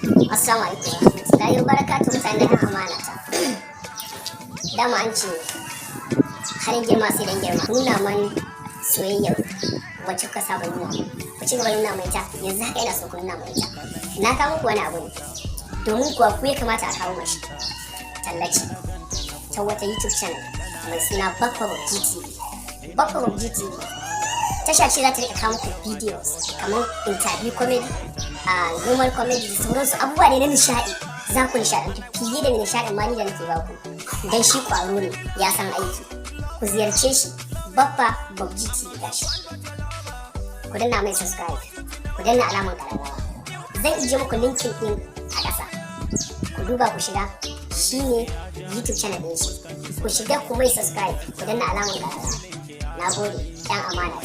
Assalamu alaikum warahmatullahi wabarakatuh. Mutane yan amana ta. Dama an ce halin girma sai dan girma. Nuna man soyayya wacce kuka saba nuna, ku ci gaba nuna mai ta. Yanzu haka ina so ku nuna mai ta. Na kawo muku wani abu ne, domin kuwa ku ya kamata a kawo mashi tallaci ta wata YouTube channel mai suna Baffa GTV. Baffa GTV tasha ce za ta rika kawo muku videos kamar interview, comedy, a normal comedy da sauransu, abubuwa ne na nishaɗi. Za ku nishaɗantu fiye da nishaɗin ma ni da nake baku, dan shi ƙwaro ne, ya san aiki. Ku ziyarce shi, Baffa Bob GTV. Gashi, ku danna mai subscribe, ku danna alamar ƙararrawa. Zan ije muku link ɗin a ƙasa, ku duba ku shiga. Shine YouTube channel ɗin shi. Ku shiga ku mai subscribe, ku danna alamar ƙararrawa. Na gode, 'yan amana.